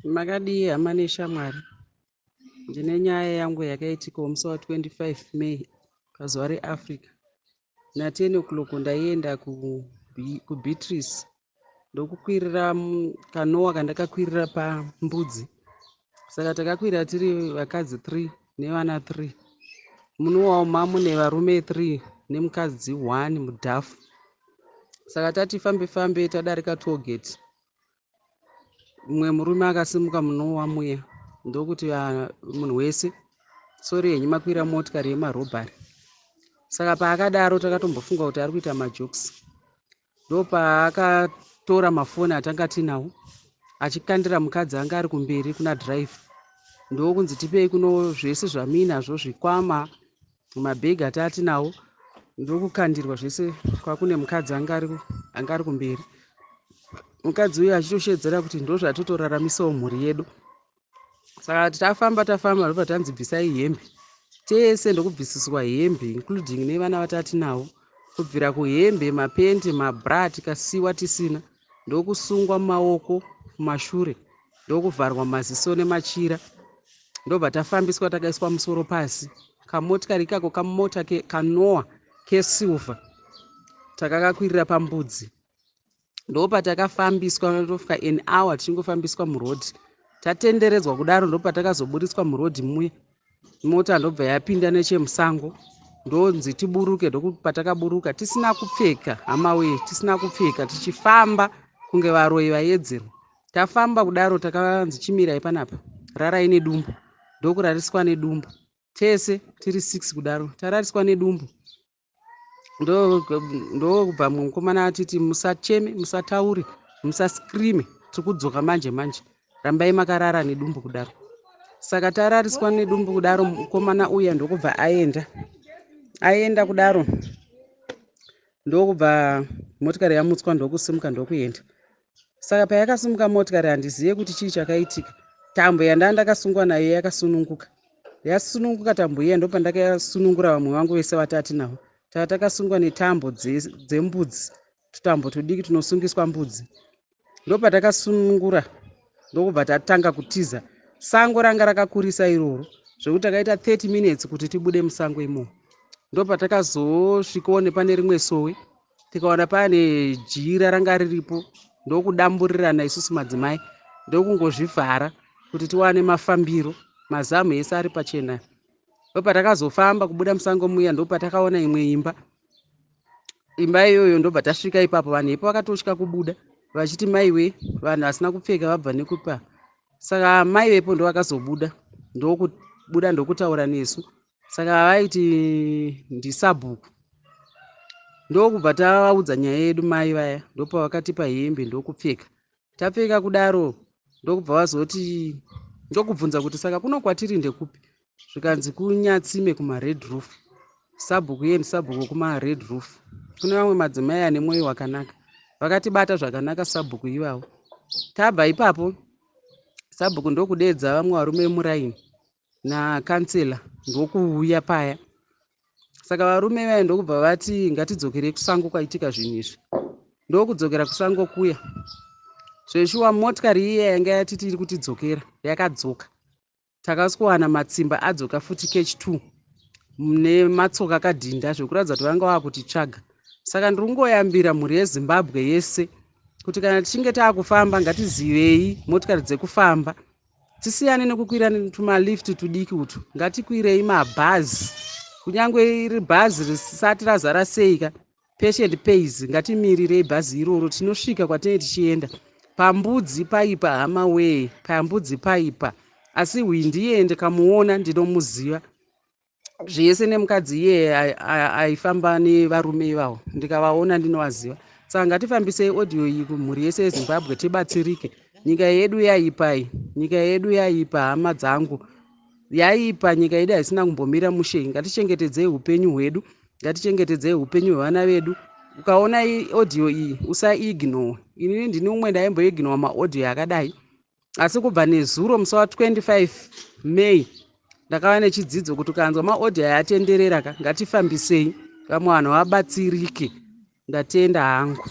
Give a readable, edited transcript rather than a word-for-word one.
Makadii hama neshamwari? Ndine nyaya yangu yakaitikawo musi wa 25 May pazuva reAfrica. Na 10 o'clock ndaienda kuBeatrice ndokukwirira kanowa kandakakwirira pambudzi. Saka takakwira tiri vakadzi 3 nevana 3. Munowawo mamune varume 3 nemukadzi 1 mudhafu. Saka tati fambe fambe tadarika tollgate mumwe murume akasimuka munowa muya ndokuti ah, munhu wese sori henyu makwira motikari yemarobhari saka paakadaro takatombofunga kuti ari kuita majokes ndopaakatora mafoni atanga tinawo achikandira mukadzi anga ari kumberi kuna drive ndokunzi tipei kuno zvese zvamuinazvo zvikwama mabhegi atatinawo ndokukandirwa zvese kwakune mukadzi anga ari kumberi mukadzi uyu achitoshedzera kuti ndozvatotoraramisawo mhuri yedu saka tafamba tafamba ndobva tanzi bvisai hembe tese ndokubvisiswa hembe including nevana vatatinawo kubvira kuhembe mapende mabra tikasiwa tisina ndokusungwa maoko kumashure ndokuvharwa maziso nemachira ndobva tafambiswa takaiswa musoro pasi kamotikari ikako kamota kanoa kesilver takakakwirira pambudzi ndopatakafambiswa tofika an hour tichingofambiswa muroad tatenderedzwa kudaro ndopatakazoburitswa muroad muye mota ndobva yapinda nechemusango ndonzi tiburuke ndokupatakaburuka tisina kupfeka hama wee tisina kupfeka tichifamba kunge varoyi vayedzerwa tafamba kudaro takanzi chimirai panapa rarai nedumbu ndokurariswa nedumbu tese tiri 6 kudaro tarariswa nedumbu ndokubva mumwe mukomana atiti musacheme musataure musascreame tiri kudzoka manje manje rambai makarara nedumbu kudaro saka tarariswa nedumbu kudaro mukomana uya ndokubva aenda aenda kudaro ndokubva motikari yamutswa ndokusimuka ndokuenda saka payakasimuka motikari handizive kuti chii chakaitika tambo yandaa ndakasungwa nayo yakasununguka yasununguka tambo iya ndopandakasunungura vamwe vangu vese vatati navo taa takasungwa netambo dzembudzi tutambo tudiki tunosungiswa mbudzi ndopatakasunungura ndokubva tatanga kutiza sango ranga rakakurisa iroro zvekuti takaita 30 minutes kuti tibude musango imomo ndopatakazosvikawo nepane rimwe sowe tikaona pane jira ranga riripo ndokudamburirana isusu madzimai ndokungozvivhara kuti tiwane mafambiro mazamu ese ari pachena ndopatakazofamba kubuda musango muya ndopatakaona imwe imba imba iyoyo ndobva tasvika ipapo vanhu ipo vakatotya kubuda vachiti maiwe vanhu vasina kupfeka vabva nekupa saka mai vepo ndovakazobuda ndokubuda ndokutaura nesu saka vaiti ndisabhuku ndokubva tavaudza nyaya yedu mai vaya ndopavakatipa hembe ndokupfeka tapfeka kudaro ndokubva vazoti ndokubvunza kuti saka kuno kwatiri ndekupi zvikanzi kunyatsime kumared roof sabhuku iye ndisabhuku kumared roof kune vamwe madzimai ane mwoyo wakanaka vakatibata zvakanaka sabhuku ivavo tabva ipapo sabhuku ndokudeedza vamwe varume vemuraini nakansela ndokuuya paya saka varume vaya ndokubva vati ngatidzokerei kusango kwaitika zvinhu izvi ndokudzokera kusango kuya zveshuwa motikari iya yanga yatiti iri kutidzokera yakadzoka takaswana matsimba adzoka futi kechi 2 nematsoka akadhinda zvekuratidza kuti vanga vakutitsvaga saka ndiri kungoyambira mhuri yezimbabwe yese kuti kana tichinge taakufamba ngatizivei motikari dzekufamba tisiyane nekukwira tumalift tudiki utu ngatikwirei mabhazi kunyange iri bhazi risati razara seika patient pays ngatimirirei bhazi iroro tinosvika kwatinenge tichienda pambudzi paipa hama wee pambudzi paipa asi hwindi iye ndikamuona ndinomuziva zvese nemukadzi iyeye aifamba nevarume ivavo ndikavaona ndinovaziva saka ngatifambisei audio iyi kumhuri yese yezimbabwe tibatsirike nyika yedu yaipai nyika yedu yaipa hama dzangu yaipa nyika yedu haisina kumbomira mushe ngatichengetedzei upenyu hwedu ngatichengetedzei upenyu hwevana vedu ukaona audio iyi usaignore inini ndini umwe ndaimboignore maaudio akadai asi kubva nezuro musi wa 25 May ndakava nechidzidzo kuti ukanzwa maaudio aya atenderera ka ngatifambisei vamwe vanhu vabatsirike ndatenda hangu.